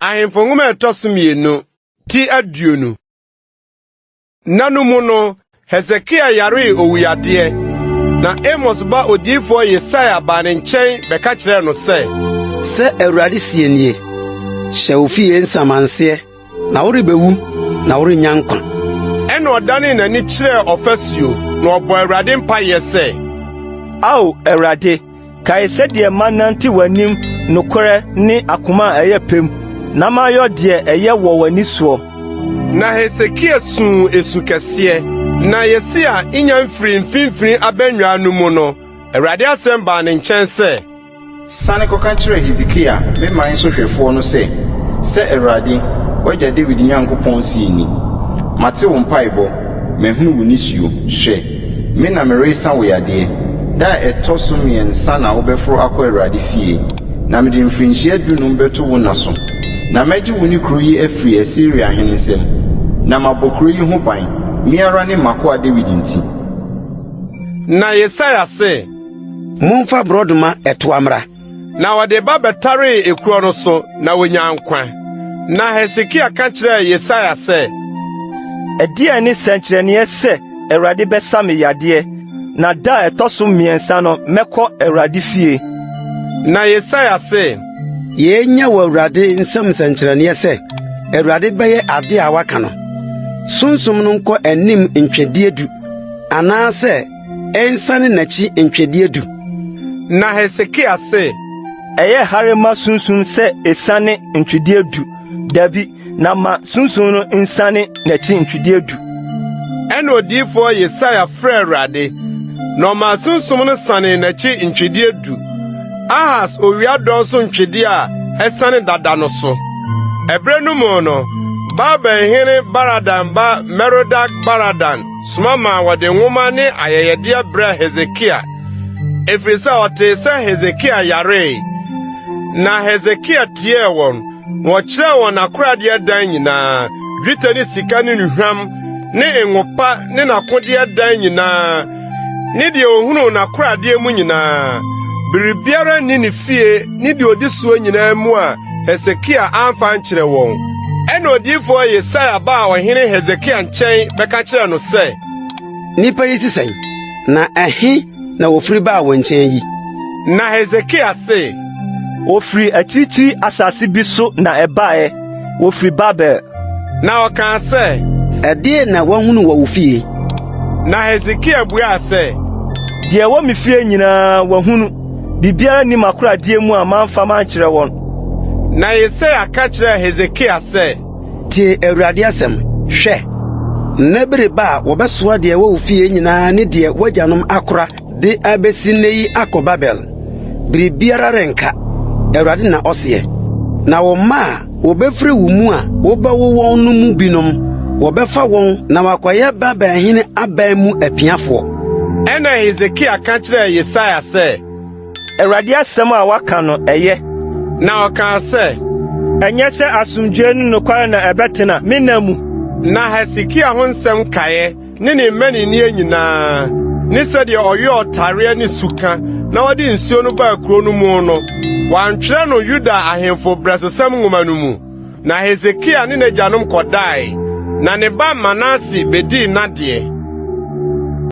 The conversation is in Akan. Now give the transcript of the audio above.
Ahemfo Nwoma a ɛtɔ so mmienu, ti 20. Nna no mu no, Hesekia yaree owuyadeɛ, na Amos ba odiyifoɔ Yesaia baa ne nkyɛn bɛka kyerɛɛ no sɛ, Sɛ Awurade seɛ nie, Hyɛ wo fie nsamanseɛ, na worebewu, na worennya nkwa. Ɛnna ɔdanee n'ani kyerɛɛ ɔfasuo, na ɔbɔɔ Awurade mpaeɛ sɛ, Ao Awurade, Kae sɛdeɛ manante w'anim nokorɛ ne akoma a ɛyɛ pɛ mu, na mayɔ deɛ ɛyɛ wɔ w'ani soɔ. Na Hesekia suu esu kɛseɛ. Na Yesaia nnya mfirii mfimfini abannwa no mu no, Awurade asɛm baa ne nkyɛn sɛ. Sane kɔka kyerɛ Hesekia, me man sohwɛfoɔ no sɛ, 'Sɛ Awurade, w'agya Dawid Nyankopɔn seɛ ni, Mate wo mpaebɔ, mahunu wo nisuo. Hwɛ, me na meresa wo yadeɛ. Da a ɛtɔ so mmiɛnsa na wobɛforo akɔ Awurade fie, na mede mfirinhyia dunum bɛto wo nna so. Na mɛgye wo ne kuro yi afiri Asiria hene nsam, na mabɔ kuro yi ho ban, me ara ne m'akoa Dawid nti. Na Yesaia se. Momfa borɔdɔma ɛtoa mmra. Na wɔde ba bɛtaree ekuro no so, na wonyaa nkwa. Na Hesekia ka kyerɛɛ Yesaia sɛ, Ɛdeɛn ne sɛnkyerɛnneɛ sɛ Awurade bɛsa me yadeɛ, na da a ɛtɔ so mmiɛnsa no mɛkɔ Awurade fie? Na Yesaia se, Yei nyɛ wɔ Awurade nsam nsɛnkyerɛnneɛ sɛ Awurade bɛyɛ ade a waka no. Sunsum no nkɔ anim ntwedeɛ du, anaasɛ ɛnsane n'akyi ntwedeɛ du. Na Hesekia se, Ɛyɛ hare ma sunsum sɛ esiane ntwedeɛ du? Dabi, na ma sunsum no nsiane n'akyi ntwedeɛ du. Ɛnna odiyifoɔ Yesaia frɛɛ Awurade, na ɔmaa sunsum no sanee n'akyi ntwedeɛ du, Ahas owia dɔn so ntwedeɛ a asiane dada no so. Ɛberɛ no mu no, Babel hene Baladan ba Merodak-Baladan soma maa wɔde nwoma ne ayɛyɛdeɛ brɛɛ Hesekia, ɛfiri sɛ ɔtee sɛ Hesekia yaree. Na Hesekia tiee wɔn, na ɔkyerɛɛ wɔn n'akoradeɛ dan nyinaa, dwetɛ ne sika ne nnuhwam ne ngo pa ne n'akodeɛ dan nyinaa, ne deɛ ohunuu n'akoradeɛ mu nyinaa. Biribiara nni ne fie ne deɛ odi soɔ nyinaa mu a Hesekia amfa ankyerɛ wɔn. Ɛnna odiyifoɔ Yesaia baa ɔhene Hesekia nkyɛn bɛka kyerɛɛ no sɛ, Nnipa yi se sɛn, na ɛhe na wɔfiri baa wo nkyɛn yi? Na Hesekia se, Wɔfiri akyirikyiri asase bi so na ɛbaeɛ, wɔfiri Babel. Na ɔkaa sɛ, Ɛdeɛn na woahunu wɔ wo fie? Na Hesekia buaa sɛ, Deɛ ɛwɔ me fie nyinaa wɔahunu, biribiara nni m'akoradeɛ mu a mamfa mankyerɛ wɔn. Na Yesaia ka kyerɛɛ Hesekia sɛ, Tie Awurade asɛm, Hwɛ, nna bi reba a wɔbɛsoa deɛ ɛwɔ wo fie nyinaa ne deɛ w'agyanom akora de abesi nnɛ yi akɔ Babel. Biribiara renka, Awurade na ɔseɛ. Na wo mma a wɔbɛfiri wo mu a wobɛwo wɔn no mu binom, wɔbɛfa wɔn na wɔakɔyɛ Babel hene aban mu apiafoɔ. Ɛnna Hesekia ka kyerɛɛ Yesaia sɛ, Awurade asɛm a woaka no, ɛyɛ. Na ɔkaa sɛ, Ɛnyɛ sɛ asomdwoe ne nokware na ɛbɛtena me nna mu. Na Hesekia ho nsɛm nkaeɛ ne ne mmaninneɛ nyinaa, ne sɛdeɛ ɔyɔɔ ɔtareɛ ne suka na ɔde nsuo no baa kuro no mu no, wɔantwerɛ no Yuda ahemfo berɛsosɛm nwoma no mu. Na Hesekia ne n'agyanom kɔdae, na ne ba Manase bedii n'adeɛ.